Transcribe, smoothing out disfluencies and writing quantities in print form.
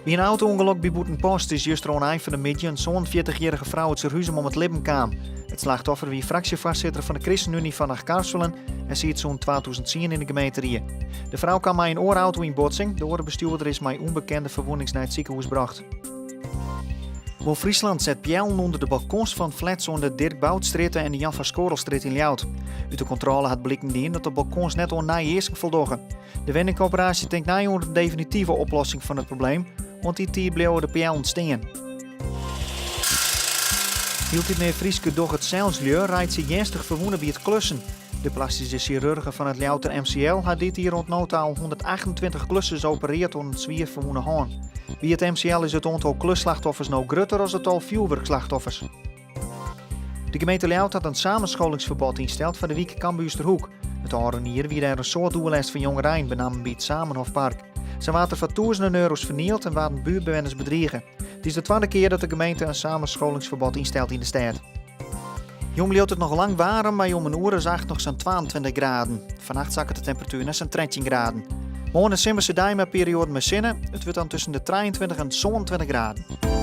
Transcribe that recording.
By in auto-ûngelok by Bûtenpost is juster oan 'e ein fan de middei in 47-jierrige frou út Surhuzum om it libben kaam. It slachtoffer wie fraksjefoarsitter fan de Christenunie fan Achtkarspelen en siet sûnt 2010 yn de gemeenterie. De frou kaam mei in oare auto yn botsing. De oare bestjoerder is mei ûnbekende ferwûnings nei it sikehûs brocht. WoonFriesland set peallen ûnder de balkons fan flats oan de Dirk Boutstrjitte en de Jan van Scorelstrjitte yn Ljouwert. Ut de kontrôle hat bliken dien dat de balkons net oan nije easken foldogge. De wenningkorporaasje tinkt nei oer in definitive oplossing fan it probleem. Oant dy tiid bliuwe de peallen stean. Hieltyd mear Fryske doch-it-selslju reitsje earnstich ferwûne by it klussen. De plastyske sjirurgen fan it Ljouwerter MCL ha dit jier oant no ta al 128 klussers opereard oan in swier ferwûne hân. By it MCL is it oantal klusslachtoffers no grutter as it tal fjoerwurkslachtoffers. De gemeente Ljouwert hat in samenscholingsferbod ynsteld foar de wyk Cambuursterhoek. It ôfrûne jier wie dêr in soad oerlêst fan jongerein, benammen by it Zamenhofpark. Sa waard der foar tûzenen euro's fernield en waarden buertbewenners bedrige. It is de twadde kear dat de gemeente in samenscholingsferbod ynstelt yn de stêd. Jûn bliuwt it noch lang waarm, mei om in oere as acht noch sa'n 22 graden. Fannacht sakket de temperatuer nei sa'n 13 graden. Moarn in simmerse dei mei perioaden mei sinne. It wurdt dan tusken de 23 en 27 graden.